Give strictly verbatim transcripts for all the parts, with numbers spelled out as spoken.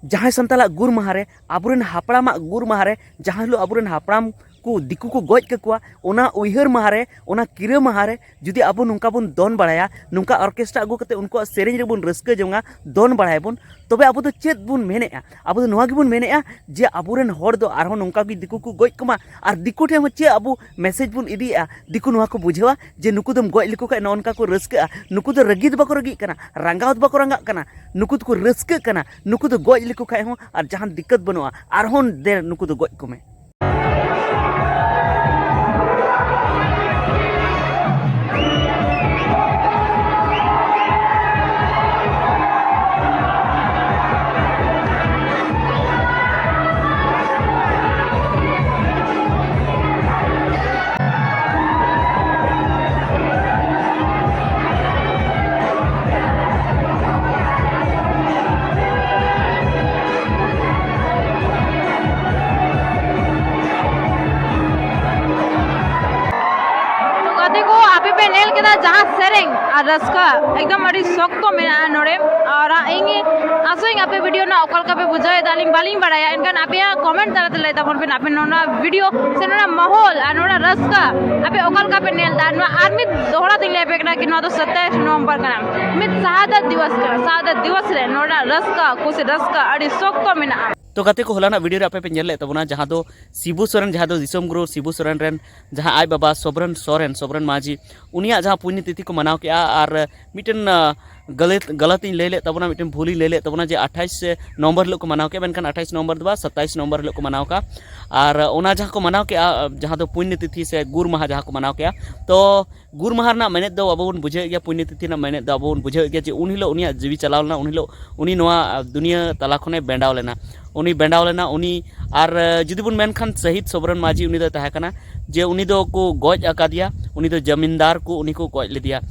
ᱡᱟᱦᱟᱸᱭ ᱥᱟᱱᱛᱟᱲᱟᱜ ᱜᱩᱨ ᱢᱟᱦᱟ ᱨᱮ, ᱟᱵᱚᱨᱮᱱ ᱦᱟᱯᱲᱟᱢᱟᱜ ᱜᱩᱨ ᱢᱟᱦᱟ ᱨᱮ, ᱡᱟᱦᱟᱸ ᱦᱤᱞᱳᱜ ᱟᱵᱚᱨᱮᱱ ᱦᱟᱯᱲᱟᱢ ᱠᱚ ᱫᱤᱠᱩ ᱠᱚ ᱜᱚᱡ ᱠᱟᱠᱚᱣᱟ, ᱚᱱᱟ ᱩᱭᱦᱟᱹᱨ ᱢᱟᱦᱟ ᱨᱮ, ᱚᱱᱟ ᱠᱤᱨᱟᱹ ᱢᱟᱦᱟ ᱨᱮ ᱡᱩᱫᱤ ᱟᱵᱚ ᱱᱚᱝᱠᱟ ᱵᱚᱱ ᱫᱚᱱ ᱵᱟᱲᱟᱭᱟ, ᱱᱚᱝᱠᱟ ᱚᱨᱠᱮᱥᱴᱨᱟ ᱟᱹᱜᱩ ᱠᱟᱛᱮ ᱩᱱᱠᱩᱣᱟᱜ ᱥᱮᱨᱮᱧ ᱨᱮᱵᱚᱱ ᱨᱟᱹᱥᱠᱟᱹ ᱡᱚᱝᱟ, ᱫᱚᱱ ᱵᱟᱲᱟᱭᱟᱵᱚᱱ, ᱛᱚᱵᱮ ᱟᱵᱚ ᱫᱚ ᱪᱮᱫ ᱵᱚᱱ ᱢᱮᱱᱮᱫᱼᱟ? ᱟᱵᱚ ᱫᱚ ᱱᱚᱣᱟ ᱜᱮᱵᱚᱱ ᱢᱮᱱᱮᱫᱼᱟ ᱡᱮ ᱟᱵᱚᱨᱮᱱ ᱦᱚᱲ ᱫᱚ ᱟᱨᱦᱚᱸ ᱱᱚᱝᱠᱟ ᱜᱮ ᱫᱤᱠᱩ ᱠᱚ ᱜᱚᱡ ᱠᱚᱢᱟ, ᱟᱨ ᱫᱤᱠᱩ ᱴᱷᱮᱱ ᱦᱚᱸ ᱪᱮᱫ ᱟᱵᱚ ᱢᱮᱥᱮᱡᱽ ᱵᱚᱱ ᱤᱫᱤᱭᱮᱫᱼᱟ? ᱫᱤᱠᱩ ᱱᱚᱣᱟ ᱠᱚ ᱵᱩᱡᱷᱟᱹᱣᱟ ᱡᱮ ᱱᱩᱠᱩ ᱫᱚᱢ ᱜᱚᱡ ᱞᱮᱠᱚ ᱠᱷᱟᱡ ᱱᱚᱜᱼᱚ ᱱᱚᱝᱠᱟ ᱠᱚ ᱨᱟᱹᱥᱠᱟᱹᱜᱼᱟ᱾ ᱱᱩᱠᱩ ᱫᱚ ᱨᱟᱹᱜᱤ ᱫᱚ ᱵᱟᱠᱚ ᱨᱟᱹᱜᱤᱜ ᱠᱟᱱᱟ, ᱨᱟᱸᱜᱟᱣ ᱫᱚ ᱵᱟᱠᱚ ᱨᱟᱸᱜᱟᱜ ᱠᱟᱱᱟ, ᱱᱩᱠᱩ ᱫᱚᱠᱚ ᱨᱟᱹᱥᱠᱟᱹᱜ ᱠᱟᱱᱟ᱾ ᱱᱩᱠᱩ ᱫᱚ ᱜᱚᱡ ᱞᱮᱠᱚ ᱠᱷᱟᱡ ᱦᱚᱸ ᱟᱨ ᱡᱟᱦᱟᱱ ᱫᱤᱠᱠᱟᱹᱛ ᱵᱟᱹᱱᱩᱜᱼᱟ, ᱟᱨᱦᱚᱸ ᱫᱮ ᱱᱩᱠᱩ ᱫᱚ ᱜᱚᱡ ᱠᱚᱢᱮ᱾ ᱛᱚ ᱜᱟᱛᱮ ᱠᱚ, ᱟᱯᱮ ᱯᱮ ᱧᱮᱞ ᱠᱮᱫᱟ ᱡᱟᱦᱟᱸ ᱥᱮᱨᱮᱧ ᱟᱨ ᱨᱟᱹᱥᱠᱟᱹ, ᱮᱠᱫᱚᱢ ᱟᱹᱰᱤ ᱥᱚᱠᱛᱚ ᱢᱮᱱᱟᱜᱼᱟ ᱱᱚᱰᱮ᱾ ᱟᱨ ᱤᱧ ᱟᱥᱚᱜ ᱟᱹᱧ ᱟᱯᱮ ᱵᱷᱤᱰᱤᱭᱳ ᱨᱮᱱᱟᱜ ᱚᱠᱟ ᱞᱮᱠᱟ ᱯᱮ ᱵᱩᱡᱷᱟᱹᱣ ᱮᱫᱟ, ᱟᱹᱞᱤᱧ ᱵᱟᱹᱞᱤᱧ ᱵᱟᱲᱟᱭᱟ, ᱮᱱᱠᱷᱟᱱ ᱟᱯᱮᱭᱟᱜ ᱠᱚᱢᱮᱱᱴ ᱛᱟᱞᱟᱛᱮ ᱞᱟᱹᱭ ᱛᱟᱵᱚᱱ ᱯᱮ, ᱟᱯᱮ ᱱᱚᱣᱟ ᱵᱷᱤᱰᱤᱭᱳ ᱥᱮ ᱱᱚᱣᱟ ᱢᱟᱦᱚᱞ ᱟᱨ ᱱᱚᱣᱟ ᱨᱟᱹᱥᱠᱟᱹ ᱟᱯᱮ ᱚᱠᱟ ᱞᱮᱠᱟ ᱯᱮ ᱧᱮᱞ ᱮᱫᱟ᱾ ᱟᱨ ᱱᱚᱣᱟ ᱟᱨ ᱢᱤᱫ ᱫᱚᱦᱲᱟ ᱛᱤᱧ ᱞᱟᱹᱭ ᱟᱯᱮ ᱠᱟᱱᱟ ᱠᱤ ᱱᱚᱣᱟ ᱫᱚ ᱥᱟᱛᱟᱭᱤᱥ ᱱᱚᱵᱷᱮᱢᱵᱚᱨ ᱠᱟᱱᱟ, ᱢᱤᱫ ᱥᱟᱦᱟᱫᱟᱛ ᱫᱤᱵᱚᱥ ᱠᱟᱱᱟ᱾ ᱥᱟᱦᱟᱫᱟᱛ ᱫᱤᱵᱚᱥ ᱨᱮ ᱱᱚᱣᱟ ᱨᱟᱹᱥᱠᱟᱹ, ᱠᱩᱥᱤ ᱨᱟᱹᱥᱠᱟᱹ ᱟᱹᱰᱤ ᱥᱚᱠᱛᱚ ᱢᱮᱱᱟᱜᱼᱟ᱾ ᱛᱚ ᱜᱟᱛᱮ ᱠᱚ, ᱦᱚᱞᱟᱱᱟᱜ ᱵᱷᱤᱰᱤᱭᱳ ᱨᱮ ᱟᱯᱮ ᱯᱮ ᱧᱮᱞ ᱞᱮᱫ ᱛᱟᱵᱚᱱᱟ, ᱡᱟᱦᱟᱸ ᱫᱚ ᱥᱤᱵᱩ ᱥᱚᱨᱮᱱ, ᱡᱟᱦᱟᱸ ᱫᱚ ᱫᱤᱥᱚᱢ ᱜᱩᱨᱩ ᱥᱤᱵᱩ ᱥᱚᱨᱮᱱ ᱨᱮᱱ ᱡᱟᱦᱟᱸ ᱟᱡ ᱵᱟᱵᱟ ᱥᱚᱵᱨᱚᱱ ᱥᱚᱨᱮᱱ, ᱥᱚᱵᱨᱚᱱ ᱢᱟᱹᱡᱷᱤ, ᱩᱱᱤᱭᱟᱜ ᱡᱟᱦᱟᱸ ᱯᱩᱱᱱᱤ ᱛᱤᱛᱷᱤ ᱠᱚ ᱢᱟᱱᱟᱣ ᱠᱮᱜᱼᱟ᱾ ᱟᱨ ᱢᱤᱫᱴᱮᱱ, ᱟᱸ, ᱜᱟᱞᱟᱹᱛ, ᱜᱟᱞᱟᱹᱛ ᱤᱧ ᱞᱟᱹᱭ ᱞᱮᱫ ᱛᱟᱵᱚᱱᱟ, ᱢᱤᱫᱴᱮᱱ ᱵᱷᱩᱞ ᱤᱧ ᱞᱟᱹᱭ ᱞᱮᱫ ᱛᱟᱵᱚᱱᱟ ᱡᱮ ᱟᱴᱷᱟᱭᱤᱥ ᱱᱚᱵᱷᱮᱢᱵᱚᱨ ᱦᱤᱞᱳᱜ ᱠᱚ ᱢᱟᱱᱟᱣ ᱠᱮᱜᱼᱟ, ᱢᱮᱱᱠᱷᱟᱱ ᱟᱴᱷᱟᱭᱤᱥ ᱱᱚᱵᱷᱮᱢᱵᱚᱨ ᱫᱚ ᱵᱟᱝ, ᱥᱟᱛᱟᱭᱤᱥ ᱱᱚᱵᱷᱮᱢᱵᱚᱨ ᱦᱤᱞᱳᱜ ᱠᱚ ᱢᱟᱱᱟᱣ ᱠᱟᱜᱼᱟ᱾ ᱟᱨ ᱚᱱᱟ ᱡᱟᱦᱟᱸ ᱠᱚ ᱢᱟᱱᱟᱣ ᱠᱮᱜᱼᱟ, ᱡᱟᱦᱟᱸ ᱫᱚ ᱯᱩᱱᱱᱤ ᱛᱤᱛᱷᱤ ᱥᱮ ᱜᱩᱨ ᱢᱟᱦᱟ ᱡᱟᱦᱟᱸ ᱠᱚ ᱢᱟᱱᱟᱣ ᱠᱮᱜᱼᱟ, ᱛᱚ ᱜᱩᱨ ᱢᱟᱦᱟ ᱨᱮᱱᱟᱜ ᱢᱮᱱᱮᱛ ᱫᱚ ᱟᱵᱚ ᱵᱚᱱ ᱵᱩᱡᱷᱟᱹᱣᱮᱫ ᱜᱮᱭᱟ, ᱯᱩᱱᱱᱤ ᱛᱤᱛᱷᱤ ᱨᱮᱱᱟᱜ ᱢᱮᱱᱮᱛ ᱫᱚ ᱟᱵᱚ ᱵᱚᱱ ᱵᱩᱡᱷᱟᱹᱣᱮᱫ ᱜᱮᱭᱟ ᱡᱮ ᱩᱱ ᱦᱤᱞᱳᱜ ᱩᱱᱤᱭᱟᱜ ᱡᱤᱣᱤ ᱪᱟᱞᱟᱣ ᱞᱮᱱᱟ, ᱩᱱ ᱦᱤᱞᱳᱜ ᱩᱱᱤ ᱱᱚᱣᱟ, ᱟᱸ, ᱫᱩᱱᱤᱭᱟᱹ ᱛᱟᱞᱟ ᱠᱷᱚᱱᱮ ᱵᱮᱸᱰᱟᱣ ᱞᱮᱱᱟ᱾ ᱩᱱᱤ ᱵᱮᱸᱰᱟᱣ ᱞᱮᱱᱟ, ᱩᱱᱤ ᱟᱨ, ᱟᱸ, ᱡᱩᱫᱤ ᱵᱚᱱ ᱢᱮᱱᱠᱷᱟᱱ ᱥᱟᱹᱦᱤᱫ ᱥᱚᱵᱨᱚᱱ ᱢᱟᱹᱡᱷᱤ ᱩᱱᱤ ᱫᱚᱭ ᱛᱟᱦᱮᱸ ᱠᱟᱱᱟ ᱡᱮ ᱩᱱᱤ ᱫᱚ ᱠᱚ ᱜᱚᱡ ᱟᱠᱟᱫᱮᱭᱟ, ᱩᱱᱤ ᱫᱚ ᱡᱟᱢᱤᱱᱫᱟᱨ ᱠᱚ ᱩᱱᱤ ᱠᱚ ᱜᱚᱡ ᱞᱮᱫᱮᱭᱟ᱾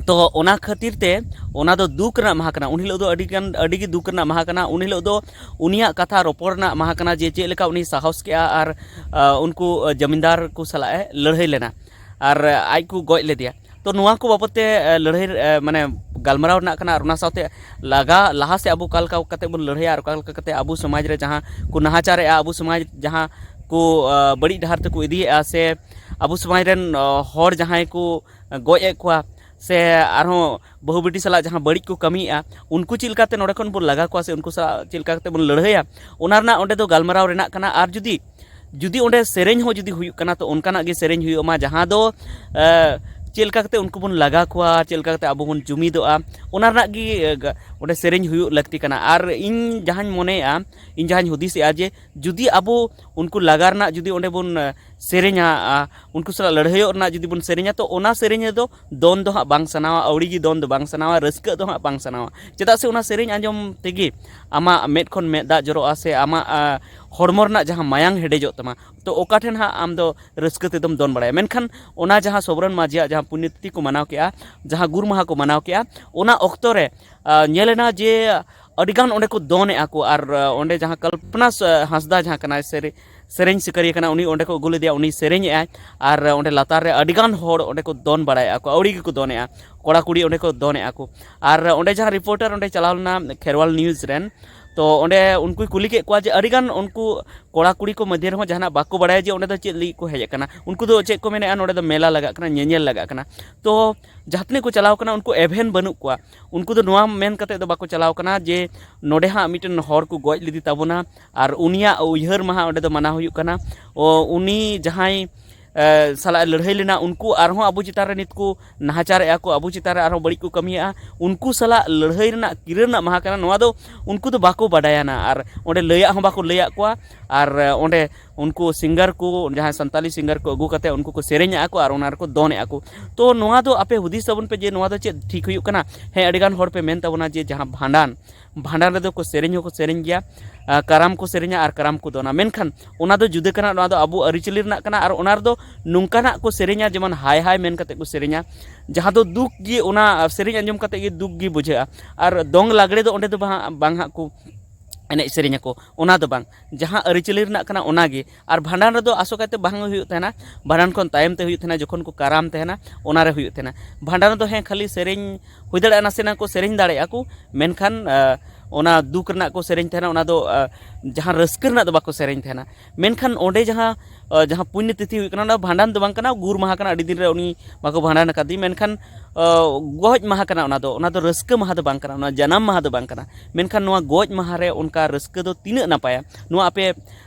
ᱛᱚ ᱚᱱᱟ ᱠᱷᱟᱹᱛᱤᱨ ᱛᱮ ᱚᱱᱟ ᱫᱚ ᱫᱩᱠ ᱨᱮᱱᱟᱜ ᱢᱟᱦᱟ ᱠᱟᱱᱟ᱾ ᱩᱱ ᱦᱤᱞᱳᱜ ᱫᱚ ᱟᱹᱰᱤ ᱜᱟᱱ, ᱟᱹᱰᱤ ᱜᱮ ᱫᱩᱠ ᱨᱮᱱᱟᱜ ᱢᱟᱦᱟ ᱠᱟᱱᱟ᱾ ᱩᱱ ᱦᱤᱞᱳᱜ ᱫᱚ ᱩᱱᱤᱭᱟᱜ ᱠᱟᱛᱷᱟ ᱨᱚᱯᱚᱲ ᱨᱮᱱᱟᱜ ᱢᱟᱦᱟ ᱠᱟᱱᱟ ᱡᱮ ᱪᱮᱫ ᱞᱮᱠᱟ ᱩᱱᱤ ᱥᱟᱦᱚᱥ ᱠᱮᱜᱼᱟ ᱟᱨ, ᱟᱸ, ᱩᱱᱠᱩ, ᱟᱸ, ᱡᱟᱢᱤᱱᱫᱟᱨ ᱠᱚ ᱥᱟᱞᱟᱜ ᱮ ᱞᱟᱹᱲᱦᱟᱹᱭ ᱞᱮᱱᱟ ᱟᱨ, ᱟᱸ, ᱟᱡ ᱠᱚ ᱜᱚᱡ ᱞᱮᱫᱮᱭᱟ᱾ ᱛᱚ ᱱᱚᱣᱟ ᱠᱚ ᱵᱟᱵᱚᱫ ᱛᱮ, ᱟᱸ, ᱞᱟᱹᱲᱦᱟᱹᱭ, ᱟᱸ, ᱢᱟᱱᱮ ᱜᱟᱞᱢᱟᱨᱟᱣ ᱨᱮᱱᱟᱜ ᱠᱟᱱᱟ, ᱟᱨ ᱚᱱᱟ ᱥᱟᱶᱛᱮ ᱞᱟᱜᱟ ᱞᱟᱦᱟ ᱥᱮᱫ ᱟᱵᱚ ᱚᱠᱟ ᱞᱮᱠᱟ ᱠᱟᱛᱮ ᱵᱚᱱ ᱞᱟᱹᱲᱦᱟᱹᱭᱟ, ᱟᱨ ᱚᱠᱟ ᱞᱮᱠᱟ ᱠᱟᱛᱮ ᱟᱵᱚ ᱥᱚᱢᱟᱡᱽ ᱨᱮ ᱡᱟᱦᱟᱸ ᱠᱚ ᱱᱟᱦᱟᱪᱟᱨᱮᱜᱼᱟ, ᱟᱵᱚ ᱥᱚᱢᱟᱡᱽ ᱡᱟᱦᱟᱸ ᱠᱚ ᱵᱟᱹᱲᱤᱡ ᱰᱟᱦᱟᱨ ᱛᱮᱠᱚ ᱤᱫᱤᱭᱮᱫᱼᱟ, ᱥᱮ ᱟᱵᱚ ᱥᱚᱢᱟᱡᱽ ᱨᱮᱱ ᱦᱚᱲ ᱡᱟᱦᱟᱸᱭ ᱠᱚ ᱜᱚᱡ ᱮᱫ ᱠᱚᱣᱟ, ᱥᱮ ᱟᱨᱦᱚᱸ ᱵᱟᱹᱦᱩ ᱵᱤᱴᱤ ᱥᱟᱞᱟᱜ ᱡᱟᱦᱟᱸ ᱵᱟᱹᱲᱤᱡ ᱠᱚ ᱠᱟᱹᱢᱤᱭᱮᱫᱼᱟ, ᱩᱱᱠᱩ ᱪᱮᱫ ᱞᱮᱠᱟᱛᱮ ᱱᱚᱰᱮ ᱠᱷᱚᱱ ᱵᱚᱱ ᱞᱟᱜᱟ ᱠᱚᱣᱟ, ᱥᱮ ᱩᱱᱠᱩ ᱥᱟᱞᱟᱜ ᱪᱮᱫ ᱞᱮᱠᱟ ᱠᱟᱛᱮ ᱵᱚᱱ ᱞᱟᱹᱲᱦᱟᱹᱭᱟ, ᱚᱱᱟ ᱨᱮᱱᱟᱜ ᱚᱸᱰᱮ ᱫᱚ ᱜᱟᱞᱢᱟᱨᱟᱣ ᱨᱮᱱᱟᱜ ᱠᱟᱱᱟ᱾ ᱟᱨ ᱡᱩᱫᱤ ᱡᱩᱫᱤ ᱚᱸᱰᱮ ᱥᱮᱨᱮᱧ ᱦᱚᱸ ᱡᱩᱫᱤ ᱦᱩᱭᱩᱜ ᱠᱟᱱᱟ, ᱛᱚ ᱚᱱᱠᱟᱱᱟᱜ ᱜᱮ ᱥᱮᱨᱮᱧ ᱦᱩᱭᱩᱜ ᱢᱟ, ᱡᱟᱦᱟᱸ ᱫᱚ ᱪᱮᱫ ᱞᱮᱠᱟ ᱠᱟᱛᱮ ᱩᱱᱠᱩ ᱵᱚᱱ ᱞᱟᱜᱟ ᱠᱚᱣᱟ, ᱪᱮᱫ ᱞᱮᱠᱟ ᱠᱟᱛᱮ ᱟᱵᱚ ᱵᱚᱱ ᱡᱩᱢᱤᱫᱚᱜᱼᱟ, ᱚᱱᱟ ᱨᱮᱱᱟᱜ ᱜᱮ ᱚᱸᱰᱮ ᱥᱮᱨᱮᱧ ᱦᱩᱭᱩᱜ ᱞᱟᱹᱠᱛᱤ ᱠᱟᱱᱟ᱾ ᱟᱨ ᱤᱧ ᱡᱟᱦᱟᱸᱧ ᱢᱚᱱᱮᱭᱮᱫᱼᱟ, ᱤᱧ ᱡᱟᱦᱟᱸᱧ ᱦᱩᱫᱤᱥᱮᱜᱼᱟ, ᱡᱮ ᱡᱩᱫᱤ ᱟᱵᱚ ᱩᱱᱠᱩ ᱞᱟᱜᱟ ᱨᱮᱱᱟᱜ ᱡᱩᱫᱤ ᱚᱸᱰᱮ ᱵᱚᱱ ᱩᱱᱠᱩ ᱥᱟᱞᱟᱜ ᱞᱟᱹᱲᱦᱟᱹᱭᱚᱜ ᱨᱮᱱᱟᱜ ᱡᱩᱫᱤ ᱵᱚᱱ ᱥᱮᱨᱮᱧᱟ, ᱛᱚ ᱚᱱᱟ ᱥᱮᱨᱮᱧ ᱨᱮᱫᱚ ᱫᱚᱱ ᱫᱚ ᱦᱟᱸᱜ ᱵᱟᱝ ᱥᱟᱱᱟᱣᱟ, ᱟᱹᱣᱲᱤ ᱜᱮ ᱫᱚᱱ ᱫᱚ ᱵᱟᱝ ᱥᱟᱱᱟᱣᱟ, ᱨᱟᱹᱥᱠᱟᱹᱜ ᱫᱚ ᱦᱟᱸᱜ ᱵᱟᱝ ᱥᱟᱱᱟᱣᱟ᱾ ᱪᱮᱫᱟᱜ ᱥᱮ ᱚᱱᱟ ᱥᱮᱨᱮᱧ ᱟᱸᱡᱚᱢ ᱛᱮᱜᱮ ᱟᱢᱟᱜ ᱢᱮᱫ ᱠᱷᱚᱱ ᱢᱮᱫ ᱫᱟᱜ ᱡᱚᱨᱚᱜᱼᱟ, ᱥᱮ ᱟᱢᱟᱜ ᱦᱚᱲᱢᱚ ᱨᱮᱱᱟᱜ ᱡᱟᱦᱟᱸ ᱢᱟᱭᱟᱝ ᱦᱮᱰᱮᱡᱚᱜ ᱛᱟᱢᱟ, ᱛᱚ ᱚᱠᱟ ᱴᱷᱮᱱ ᱦᱟᱸᱜ ᱟᱢ ᱫᱚ ᱨᱟᱹᱥᱠᱟᱹ ᱛᱮᱫᱚᱢ ᱫᱚᱱ ᱵᱟᱲᱟᱭᱟ? ᱢᱮᱱᱠᱷᱟᱱ ᱚᱱᱟ ᱡᱟᱦᱟᱸ ᱥᱚᱵᱨᱚᱱ ᱢᱟᱹᱡᱷᱤᱭᱟᱜ ᱡᱟᱦᱟᱸ ᱯᱩᱱᱱᱤᱛᱤ ᱠᱚ ᱢᱟᱱᱟᱣ ᱠᱮᱜᱼᱟ, ᱡᱟᱦᱟᱸ ᱜᱩᱨ ᱢᱟᱦᱟ ᱠᱚ ᱢᱟᱱᱟᱣ ᱠᱮᱜᱼᱟ, ᱚᱱᱟ ᱚᱠᱛᱚ ᱨᱮ ᱧᱮᱞ ᱮᱱᱟ ᱡᱮ ᱟᱹᱰᱤᱜᱟᱱ ᱚᱸᱰᱮ ᱠᱚ ᱫᱚᱱᱮᱜᱼᱟ ᱠᱚ᱾ ᱟᱨ ᱚᱸᱰᱮ ᱡᱟᱦᱟᱸ ᱠᱚᱞᱯᱚᱱᱟ ᱦᱟᱸᱥᱫᱟ ᱡᱟᱦᱟᱸ ᱠᱟᱱᱟᱭ, ᱥᱮᱨᱮᱧ ᱥᱤᱠᱟᱹᱨᱤᱭᱟᱹ ᱠᱟᱱᱟ, ᱩᱱᱤ ᱚᱸᱰᱮ ᱠᱚ ᱟᱹᱜᱩ ᱞᱮᱫᱮᱭᱟ, ᱩᱱᱤ ᱥᱮᱨᱮᱧᱮᱜᱼᱟᱭ᱾ ᱟᱨ ᱚᱸᱰᱮ ᱞᱟᱛᱟᱨ ᱨᱮ ᱟᱹᱰᱤᱜᱟᱱ ᱦᱚᱲ ᱚᱸᱰᱮ ᱠᱚ ᱫᱚᱱ ᱵᱟᱲᱟᱭᱮᱫᱼᱟ ᱠᱚ, ᱟᱹᱣᱲᱤ ᱜᱮᱠᱚ ᱫᱚᱱᱮᱜᱼᱟ, ᱠᱚᱲᱟ ᱠᱩᱲᱤ ᱚᱸᱰᱮ ᱠᱚ ᱫᱚᱱᱮᱜᱼᱟ ᱠᱚ᱾ ᱟᱨ ᱚᱸᱰᱮ ᱡᱟᱦᱟᱸ ᱨᱤᱯᱳᱨᱴᱟᱨ ᱚᱸᱰᱮ ᱪᱟᱞᱟᱣ ᱞᱮᱱᱟ ᱠᱷᱮᱨᱣᱟᱞ ᱱᱤᱭᱩᱡᱽ ᱨᱮᱱ, ᱛᱚ ᱚᱸᱰᱮ ᱩᱱᱠᱩᱭ ᱠᱩᱞᱤ ᱠᱮᱫ ᱠᱚᱣᱟ ᱡᱮ ᱟᱹᱰᱤᱜᱟᱱ ᱩᱱᱠᱩ ᱠᱚᱲᱟ ᱠᱩᱲᱤ ᱠᱚ ᱢᱚᱫᱽᱫᱷᱮ ᱨᱮᱦᱚᱸ ᱡᱟᱦᱟᱱᱟᱜ ᱵᱟᱠᱚ ᱵᱟᱲᱟᱭᱟ ᱡᱮ ᱚᱸᱰᱮ ᱫᱚ ᱪᱮᱫ ᱞᱟᱹᱜᱤᱫ ᱠᱚ ᱦᱮᱡ ᱟᱠᱟᱱᱟ᱾ ᱩᱱᱠᱩ ᱫᱚ ᱪᱮᱫ ᱠᱚ ᱢᱮᱱᱮᱫᱼᱟ, ᱱᱚᱸᱰᱮ ᱫᱚ ᱢᱮᱞᱟ ᱞᱟᱜᱟᱜ ᱠᱟᱱᱟ, ᱧᱮᱧᱮᱞ ᱞᱟᱜᱟᱜ ᱠᱟᱱᱟ᱾ ᱛᱚ ᱡᱟᱦᱟᱸ ᱛᱤᱱᱟᱹᱜ ᱠᱚ ᱪᱟᱞᱟᱣ ᱠᱟᱱᱟ, ᱩᱱᱠᱩ ᱮᱵᱷᱮᱱ ᱵᱟᱹᱱᱩᱜ ᱠᱚᱣᱟ᱾ ᱩᱱᱠᱩ ᱫᱚ ᱱᱚᱣᱟ ᱢᱮᱱ ᱠᱟᱛᱮ ᱫᱚ ᱵᱟᱠᱚ ᱪᱟᱞᱟᱣ ᱠᱟᱱᱟ ᱡᱮ ᱱᱚᱸᱰᱮ ᱦᱟᱸᱜ ᱢᱤᱫᱴᱮᱱ ᱦᱚᱲ ᱠᱚ ᱜᱚᱡ ᱞᱮᱫᱮ ᱛᱟᱵᱚᱱᱟ ᱟᱨ ᱩᱱᱤᱭᱟᱜ ᱩᱭᱦᱟᱹᱨ ᱢᱟᱦᱟ ᱚᱸᱰᱮ ᱫᱚ ᱢᱟᱱᱟᱣ ᱦᱩᱭᱩᱜ ᱠᱟᱱᱟ᱾ ᱚ, ᱩᱱᱤ ᱡᱟᱦᱟᱸᱭ ᱥᱟᱞᱟᱜ ᱮ ᱞᱟᱹᱲᱦᱟᱹᱭ ᱞᱮᱱᱟ, ᱩᱱᱠᱩ ᱟᱨᱦᱚᱸ ᱟᱵᱚ ᱪᱮᱛᱟᱱ ᱨᱮ ᱱᱤᱛ ᱠᱚ ᱱᱟᱦᱟᱪᱟᱨᱮᱜᱼᱟ ᱠᱚ, ᱟᱵᱚ ᱪᱮᱛᱟᱱ ᱨᱮ ᱟᱨᱦᱚᱸ ᱵᱟᱹᱲᱤᱡ ᱠᱚ ᱠᱟᱹᱢᱤᱭᱮᱜᱼᱟ, ᱩᱱᱠᱩ ᱥᱟᱞᱟᱜ ᱞᱟᱹᱲᱦᱟᱹᱭ ᱨᱮᱱᱟᱜ ᱠᱤᱨᱟᱹ ᱨᱮᱱᱟᱜ ᱢᱟᱦᱟ ᱠᱟᱱᱟ, ᱱᱚᱣᱟ ᱫᱚ ᱩᱱᱠᱩ ᱫᱚ ᱵᱟᱠᱚ ᱵᱟᱰᱟᱭᱟ ᱱᱟ᱾ ᱟᱨ ᱚᱸᱰᱮ ᱞᱟᱹᱭᱟᱜ ᱦᱚᱸ ᱵᱟᱠᱚ ᱞᱟᱹᱭᱟᱜ ᱠᱚᱣᱟ᱾ ᱟᱨ ᱚᱸᱰᱮ ᱩᱱᱠᱩ ᱥᱤᱝᱜᱟᱨ ᱠᱚ, ᱡᱟᱦᱟᱸᱭ ᱥᱟᱱᱛᱟᱞᱤ ᱥᱤᱝᱜᱟᱨ ᱠᱚ ᱟᱹᱜᱩ ᱠᱟᱛᱮ ᱩᱱᱠᱩ ᱠᱚ ᱥᱮᱨᱮᱧᱮᱜᱼᱟ ᱠᱚ ᱟᱨ ᱚᱱᱟ ᱨᱮᱠᱚ ᱫᱚᱱᱮᱜᱼᱟ ᱠᱚ᱾ ᱛᱚ ᱱᱚᱣᱟ ᱫᱚ ᱟᱯᱮ ᱦᱩᱫᱤᱥ ᱛᱟᱵᱚᱱ ᱯᱮ ᱡᱮ ᱱᱚᱣᱟ ᱫᱚ ᱪᱮᱫ ᱴᱷᱤᱠ ᱦᱩᱭᱩᱜ ᱠᱟᱱᱟ? ᱦᱮᱸ, ᱟᱹᱰᱤᱜᱟᱱ ᱦᱚᱲ ᱯᱮ ᱢᱮᱱ ᱛᱟᱵᱚᱱᱟ ᱡᱮ ᱡᱟᱦᱟᱸ ᱵᱷᱟᱸᱰᱟᱱ, ᱵᱷᱟᱸᱰᱟᱱ ᱨᱮᱫᱚ ᱠᱚ ᱥᱮᱨᱮᱧ ᱦᱚᱸᱠᱚ ᱥᱮᱨᱮᱧ ᱜᱮᱭᱟ, ᱠᱟᱨᱟᱢ ᱠᱚ ᱥᱮᱨᱮᱧᱟ ᱟᱨ ᱠᱟᱨᱟᱢ ᱠᱚ ᱫᱚᱱᱟ, ᱢᱮᱱᱠᱷᱟᱱ ᱚᱱᱟ ᱫᱚ ᱡᱩᱫᱟᱹ ᱠᱟᱱᱟ, ᱱᱚᱣᱟ ᱫᱚ ᱟᱵᱚ ᱟᱹᱨᱤᱪᱟᱹᱞᱤ ᱨᱮᱱᱟᱜ ᱠᱟᱱᱟ᱾ ᱟᱨ ᱚᱱᱟ ᱨᱮᱫᱚ ᱱᱚᱝᱠᱟᱱᱟᱜ ᱠᱚ ᱥᱮᱨᱮᱧᱟ, ᱡᱮᱢᱚᱱ ᱦᱟᱭ ᱦᱟᱭ ᱢᱮᱱ ᱠᱟᱛᱮ ᱠᱚ ᱥᱮᱨᱮᱧᱟ, ᱡᱟᱦᱟᱸ ᱫᱚ ᱫᱩᱠ ᱜᱮ, ᱚᱱᱟ ᱥᱮᱨᱮᱧ ᱟᱸᱡᱚᱢ ᱠᱟᱛᱮ ᱜᱮ ᱫᱩᱠ ᱜᱮ ᱵᱩᱡᱷᱟᱹᱜᱼᱟ᱾ ᱟᱨ ᱫᱚᱝ ᱞᱟᱜᱽᱲᱮ ᱫᱚ ᱚᱸᱰᱮ ᱫᱚ ᱵᱟᱝ ᱵᱟᱝ ᱦᱟᱸᱜ ᱠᱚ ᱮᱱᱮᱡ ᱥᱮᱨᱮᱧ ᱟᱠᱚ, ᱚᱱᱟ ᱫᱚ ᱵᱟᱝ᱾ ᱡᱟᱦᱟᱸ ᱟᱹᱨᱤᱪᱟᱹᱞᱤ ᱨᱮᱱᱟᱜ ᱠᱟᱱᱟ, ᱚᱱᱟ ᱜᱮ᱾ ᱟᱨ ᱵᱷᱟᱸᱰᱟᱱ ᱨᱮᱫᱚ ᱟᱥᱚᱠᱟᱭᱛᱮ ᱵᱟᱝ ᱦᱩᱭᱩᱜ ᱛᱟᱦᱮᱱᱟ, ᱵᱷᱟᱸᱰᱟᱱ ᱠᱷᱚᱱ ᱛᱟᱭᱚᱢ ᱛᱮ ᱦᱩᱭᱩᱜ ᱛᱟᱦᱮᱱᱟ, ᱡᱚᱠᱷᱚᱱ ᱠᱚ ᱠᱟᱨᱟᱢ ᱛᱟᱦᱮᱱᱟ, ᱚᱱᱟ ᱨᱮ ᱦᱩᱭᱩᱜ ᱛᱟᱦᱮᱱᱟ᱾ ᱵᱷᱟᱸᱰᱟᱱ ᱨᱮᱫᱚ ᱦᱮᱸ, ᱠᱷᱟᱹᱞᱤ ᱥᱮᱨᱮᱧ ᱦᱩᱭ ᱫᱟᱲᱮᱭᱟᱜᱼᱟ, ᱱᱟᱥᱮᱱᱟᱜ ᱠᱚ ᱥᱮᱨᱮᱧ ᱫᱟᱲᱮᱭᱟᱜᱼᱟ ᱠᱚ, ᱢᱮᱱᱠᱷᱟᱱ ᱚᱱᱟ ᱫᱩᱠ ᱨᱮᱱᱟᱜ ᱠᱚ ᱥᱮᱨᱮᱧ ᱛᱟᱦᱮᱱᱟ, ᱚᱱᱟ ᱫᱚ ᱡᱟᱦᱟᱸ ᱨᱟᱹᱥᱠᱟᱹ ᱨᱮᱱᱟᱜ ᱫᱚ ᱵᱟᱠᱚ ᱥᱮᱨᱮᱧ ᱛᱟᱦᱮᱱᱟ᱾ ᱢᱮᱱᱠᱷᱟᱱ ᱚᱸᱰᱮ ᱡᱟᱦᱟᱸ ᱡᱟᱦᱟᱸ ᱯᱩᱱᱱᱚ ᱛᱤᱛᱷᱤ ᱦᱩᱭᱩᱜ ᱠᱟᱱᱟ, ᱚᱱᱟ ᱵᱷᱟᱸᱰᱟᱱ ᱫᱚ ᱵᱟᱝ ᱠᱟᱱᱟ, ᱜᱩᱨ ᱢᱟᱦᱟ ᱠᱟᱱᱟ, ᱟᱹᱰᱤ ᱫᱤᱱ ᱨᱮ ᱩᱱᱤ ᱵᱟᱠᱚ ᱵᱷᱟᱸᱰᱟᱱ ᱟᱠᱟᱫᱮ, ᱢᱮᱱᱠᱷᱟᱱ ᱜᱚᱡ ᱢᱟᱦᱟ ᱠᱟᱱᱟ ᱚᱱᱟ ᱫᱚ, ᱚᱱᱟ ᱫᱚ ᱨᱟᱹᱥᱠᱟᱹ ᱢᱟᱦᱟ ᱫᱚ ᱵᱟᱝ ᱠᱟᱱᱟ, ᱚᱱᱟ ᱡᱟᱱᱟᱢ ᱢᱟᱦᱟ ᱫᱚ ᱵᱟᱝ ᱠᱟᱱᱟ᱾ ᱢᱮᱱᱠᱷᱟᱱ ᱱᱚᱣᱟ ᱜᱚᱡ ᱢᱟᱦᱟ ᱨᱮ ᱚᱱᱠᱟ ᱨᱟᱹᱥᱠᱟᱹ ᱫᱚ ᱛᱤᱱᱟᱹᱜ ᱱᱟᱯᱟᱭᱟ, ᱱᱚᱣᱟ ᱟᱯᱮ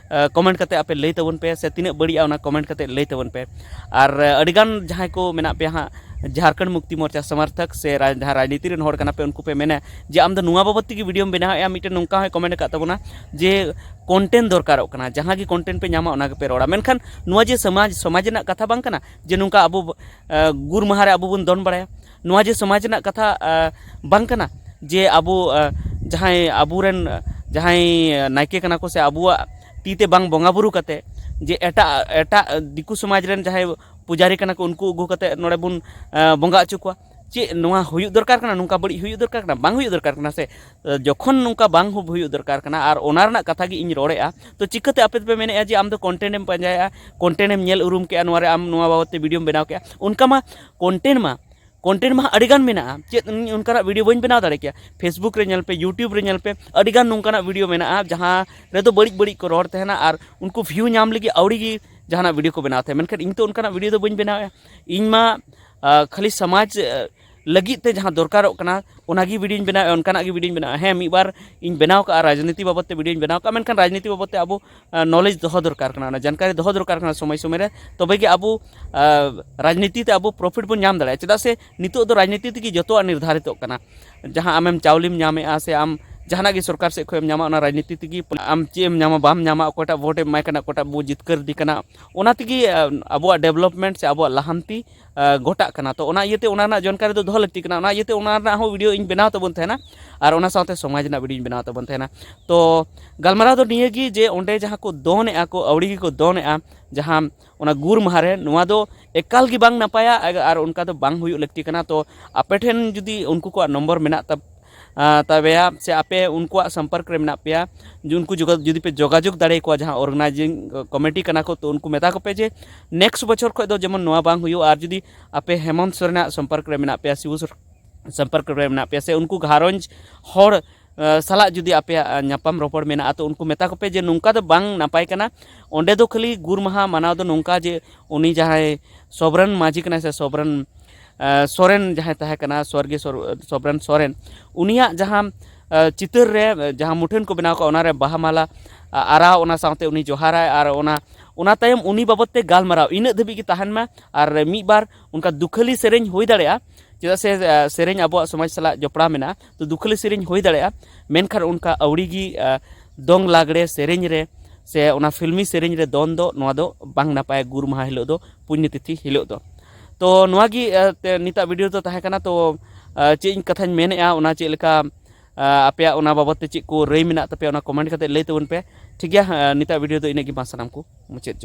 ᱠᱚᱢᱮᱱᱴ ᱠᱟᱛᱮ ᱟᱯᱮ ᱞᱟᱹᱭ ᱛᱟᱵᱚᱱ ᱯᱮ, ᱥᱮ ᱛᱤᱱᱟᱹᱜ ᱵᱟᱹᱲᱤᱡᱼᱟ, ᱚᱱᱟ ᱠᱚᱢᱮᱱᱴ ᱠᱟᱛᱮ ᱞᱟᱹᱭ ᱛᱟᱵᱚᱱ ᱯᱮ᱾ ᱟᱨ ᱟᱹᱰᱤᱜᱟᱱ ᱡᱟᱦᱟᱸᱭ ᱠᱚ ᱢᱮᱱᱟᱜ ᱯᱮᱭᱟ ᱦᱟᱸᱜ, ᱡᱷᱟᱨᱠᱷᱚᱸᱰ ᱢᱩᱠᱛᱤ ᱢᱳᱨᱪᱟ ᱥᱚᱢᱚᱨᱛᱷᱚᱠ ᱥᱮ ᱡᱟᱦᱟᱸ ᱨᱟᱡᱽᱱᱤᱛᱤ ᱨᱮᱱ ᱦᱚᱲ ᱠᱟᱱᱟ ᱯᱮ, ᱩᱱᱠᱩ ᱯᱮ ᱢᱮᱱᱟ ᱡᱮ ᱟᱢ ᱫᱚ ᱱᱚᱣᱟ ᱵᱟᱵᱚᱫ ᱛᱮᱜᱮ ᱵᱷᱤᱰᱤᱭᱳᱢ ᱵᱮᱱᱟᱣᱮᱫᱼᱟ᱾ ᱢᱤᱫᱴᱮᱱ ᱱᱚᱝᱠᱟ ᱦᱚᱸᱭ ᱠᱚᱢᱮᱱᱴ ᱟᱠᱟᱫ ᱛᱟᱵᱚᱱᱟ ᱡᱮ ᱠᱚᱱᱴᱮᱱᱴ ᱫᱚᱨᱠᱟᱨᱚᱜ ᱠᱟᱱᱟ, ᱡᱟᱦᱟᱸ ᱜᱮ ᱠᱚᱱᱴᱮᱱᱴ ᱯᱮ ᱧᱟᱢᱟ ᱚᱱᱟ ᱜᱮᱯᱮ ᱨᱚᱲᱟ᱾ ᱢᱮᱱᱠᱷᱟᱱ ᱱᱚᱣᱟ ᱡᱮ ᱥᱚᱢᱟᱡᱽ, ᱥᱚᱢᱟᱡᱽ ᱨᱮᱱᱟᱜ ᱠᱟᱛᱷᱟ ᱵᱟᱝ ᱠᱟᱱᱟ ᱡᱮ ᱱᱚᱝᱠᱟ ᱟᱵᱚ ᱜᱩᱨ ᱢᱟᱦᱟ ᱨᱮ ᱟᱵᱚ ᱵᱚᱱ ᱫᱚᱱ ᱵᱟᱲᱟᱭᱟ, ᱱᱚᱣᱟ ᱡᱮ ᱥᱚᱢᱟᱡᱽ ᱨᱮᱱᱟᱜ ᱠᱟᱛᱷᱟ ᱵᱟᱝ ᱠᱟᱱᱟ ᱡᱮ ᱟᱵᱚ ᱡᱟᱦᱟᱸᱭ ᱟᱵᱚᱨᱮᱱ ᱡᱟᱦᱟᱸᱭ ᱱᱟᱭᱠᱮ ᱠᱟᱱᱟ ᱠᱚ, ᱥᱮ ᱟᱵᱚᱣᱟᱜ ᱛᱤ ᱛᱮ ᱵᱟᱝ ᱵᱚᱸᱜᱟ ᱵᱩᱨᱩ ᱠᱟᱛᱮ ᱡᱮ ᱮᱴᱟᱜ ᱮᱴᱟᱜ ᱫᱤᱠᱩ ᱥᱚᱢᱟᱡᱽ ᱨᱮᱱ ᱡᱟᱦᱟᱸᱭ ᱯᱩᱡᱟᱨᱤ ᱠᱟᱱᱟ ᱠᱚ, ᱩᱱᱠᱩ ᱟᱹᱜᱩ ᱠᱟᱛᱮ ᱱᱚᱰᱮ ᱵᱚᱱ ᱵᱚᱸᱜᱟ ᱦᱚᱪᱚ ᱠᱚᱣᱟ, ᱪᱮᱫ ᱱᱚᱣᱟ ᱦᱩᱭᱩᱜ ᱫᱚᱨᱠᱟᱨ ᱠᱟᱱᱟ? ᱱᱚᱝᱠᱟ ᱵᱟᱹᱲᱤᱡ ᱦᱩᱭᱩᱜ ᱫᱚᱨᱠᱟᱨ ᱠᱟᱱᱟ? ᱵᱟᱝ ᱦᱩᱭᱩᱜ ᱫᱚᱨᱠᱟᱨ ᱠᱟᱱᱟ ᱥᱮ᱾ ᱡᱚᱠᱷᱚᱱ ᱱᱚᱝᱠᱟ ᱵᱟᱝ ᱦᱩᱭᱩᱜ ᱫᱚᱨᱠᱟᱨ ᱠᱟᱱᱟ ᱟᱨ ᱚᱱᱟ ᱨᱮᱱᱟᱜ ᱠᱟᱛᱷᱟ ᱜᱮ ᱤᱧ ᱨᱚᱲᱮᱫᱼᱟ, ᱛᱚ ᱪᱤᱠᱟᱹᱛᱮ ᱟᱯᱮ ᱫᱚᱯᱮ ᱢᱮᱱᱮᱫᱼᱟ ᱡᱮ ᱟᱢ ᱫᱚ ᱠᱚᱱᱴᱮᱱᱴ ᱮᱢ ᱯᱟᱸᱡᱟᱭᱮᱫᱼᱟ, ᱠᱚᱱᱴᱮᱱᱴ ᱮᱢ ᱧᱮᱞ ᱩᱨᱩᱢ ᱠᱮᱫᱼᱟ, ᱱᱚᱣᱟ ᱨᱮ ᱟᱢ ᱱᱚᱣᱟ ᱵᱟᱵᱚᱫ ᱛᱮ ᱵᱷᱤᱰᱤᱭᱳᱢ ᱵᱮᱱᱟᱣ ᱠᱮᱫᱼᱟ? ᱚᱱᱠᱟ ᱢᱟ ᱠᱚᱱᱴᱮᱱᱴ ᱢᱟ ᱠᱚᱱᱴᱮᱱᱴ ᱢᱟ ᱟᱹᱰᱤᱜᱟᱱ ᱢᱮᱱᱟᱜᱼᱟ, ᱪᱮᱫ ᱤᱧ ᱚᱱᱠᱟᱱᱟᱜ ᱵᱷᱤᱰᱤᱭᱳ ᱵᱟᱹᱧ ᱵᱮᱱᱟᱣ ᱫᱟᱲᱮ ᱠᱮᱭᱟ? ᱯᱷᱮᱥᱵᱩᱠ ᱨᱮ ᱧᱮᱞ ᱯᱮ, ᱭᱩᱴᱩᱵᱽ ᱨᱮ ᱧᱮᱞ ᱯᱮ, ᱟᱹᱰᱤᱜᱟᱱ ᱱᱚᱝᱠᱟᱱᱟᱜ ᱵᱷᱤᱰᱤᱭᱳ ᱢᱮᱱᱟᱜᱼᱟ ᱡᱟᱦᱟᱸ ᱨᱮᱫᱚ ᱵᱟᱹᱲᱤᱡ ᱵᱟᱹᱲᱤᱡ ᱠᱚ ᱨᱚᱲ ᱛᱟᱦᱮᱱᱟ ᱟᱨ ᱩᱱᱠᱩ ᱵᱷᱤᱭᱩ ᱧᱟᱢ ᱞᱟᱹᱜᱤᱫ ᱟᱹᱣᱲᱤ ᱜᱮ ᱡᱟᱦᱟᱱᱟᱜ ᱵᱷᱤᱰᱤᱭᱳ ᱠᱚ ᱵᱮᱱᱟᱣ ᱛᱟᱦᱮᱸᱫ᱾ ᱢᱮᱱᱠᱷᱟᱱ ᱤᱧ ᱛᱚ ᱚᱱᱠᱟᱱᱟᱜ ᱵᱷᱤᱰᱤᱭᱳ ᱫᱚ ᱵᱟᱹᱧ ᱵᱮᱱᱟᱣᱮᱫᱼᱟ᱾ ᱤᱧ ᱢᱟ ᱠᱷᱟᱹᱞᱤ ᱥᱚᱢᱟᱡᱽ ᱞᱟᱹᱜᱤᱫ ᱛᱮ ᱡᱟᱦᱟᱸ ᱫᱚᱨᱠᱟᱨᱚᱜ ᱠᱟᱱᱟ, ᱚᱱᱟᱜᱮ ᱵᱷᱤᱰᱤᱭᱳᱧ ᱵᱮᱱᱟᱣᱮᱫᱼᱟ, ᱚᱱᱠᱟᱱᱟᱜ ᱜᱮ ᱵᱷᱤᱰᱤᱭᱳᱧ ᱵᱮᱱᱟᱣᱟ᱾ ᱦᱮᱸ, ᱢᱤᱫ ᱵᱟᱨ ᱤᱧ ᱵᱮᱱᱟᱣ ᱠᱟᱜᱼᱟ, ᱨᱟᱡᱽᱱᱤᱛᱤ ᱵᱟᱵᱚᱫ ᱛᱮ ᱵᱷᱤᱰᱤᱭᱳᱧ ᱵᱮᱱᱟᱣ ᱠᱟᱜᱼᱟ, ᱢᱮᱱᱠᱷᱟᱱ ᱨᱟᱡᱽᱱᱤᱛᱤ ᱵᱟᱵᱚᱫ ᱛᱮ ᱟᱵᱚ ᱱᱚᱞᱮᱡᱽ ᱫᱚᱦᱚ ᱫᱚᱨᱠᱟᱨ ᱠᱟᱱᱟ, ᱚᱱᱟ ᱡᱟᱱᱠᱟᱨᱤ ᱫᱚᱦᱚ ᱫᱚᱨᱠᱟᱨ ᱠᱟᱱᱟ ᱥᱚᱢᱚᱭ ᱥᱚᱢᱚᱭ ᱨᱮ, ᱛᱚᱵᱮ ᱜᱮ ᱟᱵᱚ ᱨᱟᱡᱽᱱᱤᱛᱤ ᱛᱮ ᱟᱵᱚ ᱯᱨᱚᱯᱷᱤᱴ ᱵᱚᱱ ᱧᱟᱢ ᱫᱟᱲᱮᱭᱟᱜᱼᱟ᱾ ᱪᱮᱫᱟᱜ ᱥᱮ ᱱᱤᱛᱚᱜ ᱫᱚ ᱨᱟᱡᱽᱱᱤᱛᱤ ᱛᱮᱜᱮ ᱡᱚᱛᱚᱣᱟᱜ ᱱᱤᱨᱫᱷᱟᱨᱤᱛᱚᱜ ᱠᱟᱱᱟ᱾ ᱡᱟᱦᱟᱸ ᱟᱢᱮᱢ ᱪᱟᱣᱞᱮᱢ ᱧᱟᱢᱮᱫᱼᱟ ᱥᱮ ᱟᱢ ᱡᱟᱦᱟᱱᱟᱜ ᱜᱮ ᱥᱚᱨᱠᱟᱨ ᱥᱮᱫ ᱠᱷᱚᱱᱮᱢ ᱧᱟᱢᱟ, ᱚᱱᱟ ᱨᱟᱡᱽᱱᱤᱛᱤ ᱛᱮᱜᱮ ᱟᱢ ᱪᱮᱫ ᱮᱢ ᱧᱟᱢᱟ ᱵᱟᱢ ᱧᱟᱢᱟ, ᱚᱠᱚᱭᱴᱟᱜ ᱵᱷᱳᱴ ᱮᱢ ᱮᱢᱟᱭ ᱠᱟᱱᱟ, ᱚᱠᱚᱭᱴᱟᱜ ᱵᱚ ᱡᱤᱛᱠᱟᱹᱨ ᱫᱮ ᱠᱟᱱᱟ, ᱚᱱᱟ ᱛᱮᱜᱮ ᱟᱵᱚᱣᱟᱜ ᱰᱮᱵᱷᱞᱚᱯᱢᱮᱱᱴ ᱥᱮ ᱟᱵᱚᱣᱟᱜ ᱞᱟᱦᱟᱱᱛᱤ ᱜᱷᱚᱴᱟᱜ ᱠᱟᱱᱟ᱾ ᱛᱚ ᱚᱱᱟ ᱤᱭᱟᱹᱛᱮ ᱚᱱᱟ ᱨᱮᱱᱟᱜ ᱡᱟᱱᱠᱟᱨᱤ ᱫᱚ ᱫᱚᱦᱚ ᱞᱟᱹᱠᱛᱤ ᱠᱟᱱᱟ, ᱚᱱᱟ ᱤᱭᱟᱹᱛᱮ ᱚᱱᱟ ᱨᱮᱱᱟᱜ ᱦᱚᱸ ᱵᱷᱤᱰᱤᱭᱳ ᱤᱧ ᱵᱮᱱᱟᱣ ᱛᱟᱵᱚᱱ ᱛᱟᱦᱮᱱᱟ ᱟᱨ ᱚᱱᱟ ᱥᱟᱶᱛᱮ ᱥᱚᱢᱟᱡᱽ ᱨᱮᱱᱟᱜ ᱵᱷᱤᱰᱤᱭᱳᱧ ᱵᱮᱱᱟᱣ ᱛᱟᱵᱚᱱ ᱛᱟᱦᱮᱱᱟ᱾ ᱛᱚ ᱜᱟᱞᱢᱟᱨᱟᱣ ᱫᱚ ᱱᱤᱭᱟᱹ ᱜᱮ ᱡᱮ ᱚᱸᱰᱮ ᱡᱟᱦᱟᱸ ᱠᱚ ᱫᱚᱱᱮᱜᱼᱟ ᱠᱚ, ᱟᱹᱣᱲᱤ ᱜᱮᱠᱚ ᱫᱚᱱᱮᱜᱼᱟ, ᱡᱟᱦᱟᱸ ᱚᱱᱟ ᱜᱩᱨ ᱢᱟᱦᱟ ᱨᱮ, ᱱᱚᱣᱟ ᱫᱚ ᱮᱠᱟᱞ ᱜᱮ ᱵᱟᱝ ᱱᱟᱯᱟᱭᱟ ᱟᱨ ᱚᱱᱠᱟ ᱫᱚ ᱵᱟᱝ ᱦᱩᱭᱩᱜ ᱞᱟᱹᱠᱛᱤ ᱠᱟᱱᱟ᱾ ᱛᱚ ᱟᱯᱮ ᱴᱷᱮᱱ ᱡᱩᱫᱤ ᱩᱱᱠᱩ ᱠᱚᱣᱟᱜ ᱱᱚᱢᱵᱚᱨ ᱢᱮᱱᱟᱜ ᱛᱟ ᱛᱟᱵᱮᱭᱟ, ᱥᱮ ᱟᱯᱮ ᱩᱱᱠᱩᱣᱟᱜ ᱥᱚᱢᱯᱚᱨᱠ ᱨᱮ ᱢᱮᱱᱟᱜ ᱯᱮᱭᱟ, ᱡᱩᱫᱤ ᱯᱮ ᱡᱳᱜᱟᱡᱳᱜᱽ ᱫᱟᱲᱮᱭᱟᱠᱚᱣᱟ, ᱡᱟᱦᱟᱸ ᱚᱨᱜᱟᱱᱟᱭᱡᱤᱝ ᱠᱚᱢᱤᱴᱤ ᱠᱟᱱᱟ ᱠᱚ, ᱛᱚ ᱩᱱᱠᱩ ᱢᱮᱛᱟ ᱠᱚᱯᱮ ᱡᱮ ᱱᱮᱠᱥᱴ ᱵᱚᱪᱷᱚᱨ ᱠᱷᱚᱱ ᱫᱚ ᱡᱮᱢᱚᱱ ᱱᱚᱣᱟ ᱵᱟᱝ ᱦᱩᱭᱩᱜᱼᱟ᱾ ᱟᱨ ᱡᱩᱫᱤ ᱟᱯᱮ ᱦᱮᱢᱚᱱᱛ ᱥᱚᱨᱮᱱᱟᱜ ᱥᱚᱢᱯᱚᱨᱠ ᱨᱮ ᱢᱮᱱᱟᱜ ᱯᱮᱭᱟ, ᱥᱤᱵᱩ ᱥᱚᱨ- ᱥᱚᱢᱯᱚᱨᱠ ᱨᱮ ᱢᱮᱱᱟᱜ ᱯᱮᱭᱟ, ᱥᱮ ᱩᱱᱠᱩ ᱜᱷᱟᱨᱚᱸᱡᱽ ᱦᱚᱲ ᱥᱟᱞᱟᱜ ᱡᱩᱫᱤ ᱟᱯᱮᱭᱟᱜ ᱧᱟᱯᱟᱢ ᱨᱚᱯᱚᱲ ᱢᱮᱱᱟᱜᱼᱟ, ᱛᱚ ᱩᱱᱠᱩ ᱢᱮᱛᱟ ᱠᱚᱯᱮ ᱡᱮ ᱱᱚᱝᱠᱟ ᱫᱚ ᱵᱟᱝ ᱱᱟᱯᱟᱭ ᱠᱟᱱᱟ᱾ ᱚᱸᱰᱮ ᱫᱚ ᱠᱷᱟᱹᱞᱤ ᱜᱩᱨ ᱢᱟᱦᱟ ᱢᱟᱱᱟᱣ ᱫᱚ ᱱᱚᱝᱠᱟ ᱡᱮ ᱩᱱᱤ ᱡᱟᱦᱟᱸᱭ ᱥᱚᱵᱨᱟᱱ ᱢᱟᱹᱡᱷᱤ ᱠᱟᱱᱟᱭ, ᱥᱮ ᱥᱚᱵᱨᱟᱱ ᱥᱚᱨᱮᱱ ᱡᱟᱦᱟᱸᱭ ᱛᱟᱦᱮᱸ ᱠᱟᱱᱟ, ᱥᱚᱨᱜᱤᱭᱚ ᱥᱚᱵᱨᱟᱱ ᱥᱚᱨᱮᱱ, ᱩᱱᱤᱭᱟᱜ ᱡᱟᱦᱟᱸ ᱪᱤᱛᱟᱹᱨ ᱨᱮ ᱡᱟᱦᱟᱸ ᱢᱩᱴᱷᱟᱹᱱ ᱠᱚ ᱵᱮᱱᱟᱣ ᱠᱟᱜᱼᱟ, ᱚᱱᱟᱨᱮ ᱵᱟᱦᱟ ᱢᱟᱞᱟ ᱟᱨᱟᱣ, ᱚᱱᱟ ᱥᱟᱶᱛᱮ ᱩᱱᱤ ᱡᱚᱦᱟᱨᱟᱭ, ᱟᱨ ᱚᱱᱟ ᱚᱱᱟ ᱛᱟᱭᱚᱢ ᱩᱱᱤ ᱵᱟᱵᱚᱫ ᱛᱮ ᱜᱟᱞᱢᱟᱨᱟᱣ ᱤᱱᱟᱹᱜ ᱫᱷᱟᱹᱵᱤᱡ ᱜᱮ ᱛᱟᱦᱮᱱ ᱢᱟ᱾ ᱟᱨ ᱢᱤᱫ ᱵᱟᱨ ᱚᱱᱠᱟ ᱫᱩᱠᱷᱟᱹᱞᱤ ᱥᱮᱨᱮᱧ ᱦᱩᱭ ᱫᱟᱲᱮᱭᱟᱜᱼᱟ, ᱪᱮᱫᱟᱜ ᱥᱮ ᱥᱮᱨᱮᱧ ᱟᱵᱚᱣᱟᱜ ᱥᱚᱢᱟᱡᱽ ᱥᱟᱞᱟᱜ ᱡᱚᱯᱲᱟᱣ ᱢᱮᱱᱟᱜᱼᱟ᱾ ᱛᱚ ᱫᱩᱠᱷᱟᱹᱞᱤ ᱥᱮᱨᱮᱧ ᱦᱩᱭ ᱫᱟᱲᱮᱭᱟᱜᱼᱟ, ᱢᱮᱱᱠᱷᱟᱱ ᱚᱱᱠᱟ ᱟᱹᱣᱲᱤ ᱜᱮ ᱫᱚᱝ ᱞᱟᱜᱽᱲᱮ ᱥᱮᱨᱮᱧ ᱨᱮ ᱥᱮ ᱚᱱᱟ ᱯᱷᱤᱞᱢᱤ ᱥᱮᱨᱮᱧ ᱨᱮ ᱫᱚᱱ ᱫᱚ, ᱱᱚᱣᱟ ᱫᱚ ᱵᱟᱝ ᱱᱟᱯᱟᱭᱟ ᱜᱩᱨ ᱢᱟᱦᱟ ᱦᱤᱞᱳᱜ ᱫᱚ, ᱯᱩᱱᱱᱚ ᱛᱤᱛᱷᱤ ᱦᱤᱞᱳᱜ ᱫᱚ᱾ ᱛᱚ ᱱᱚᱣᱟ ᱜᱮ ᱱᱤᱛᱟᱜ ᱵᱷᱤᱰᱤᱭᱳ ᱫᱚ ᱛᱟᱦᱮᱸ ᱠᱟᱱᱟ᱾ ᱛᱚ ᱪᱮᱫ ᱤᱧ ᱠᱟᱛᱷᱟᱧ ᱢᱮᱱᱮᱫᱼᱟ, ᱚᱱᱟ ᱪᱮᱫ ᱞᱮᱠᱟ ᱟᱯᱮᱭᱟᱜ ᱚᱱᱟ ᱵᱟᱵᱚᱫ ᱛᱮ ᱪᱮᱫ ᱠᱚ ᱨᱟᱹᱭ ᱢᱮᱱᱟᱜ ᱛᱟᱯᱮᱭᱟ, ᱚᱱᱟ ᱠᱚᱢᱮᱱᱴ ᱠᱟᱛᱮ ᱞᱟᱹᱭ ᱛᱟᱵᱚᱱ ᱯᱮ᱾ ᱴᱷᱤᱠ ᱜᱮᱭᱟ, ᱱᱤᱛᱟᱜ ᱵᱷᱤᱰᱤᱭᱳ ᱫᱚ ᱤᱱᱟᱹᱜ ᱜᱮ, ᱢᱟ ᱥᱟᱱᱟᱢ ᱠᱚ ᱢᱩᱪᱟᱹᱫ ᱡᱚᱦᱟᱨ᱾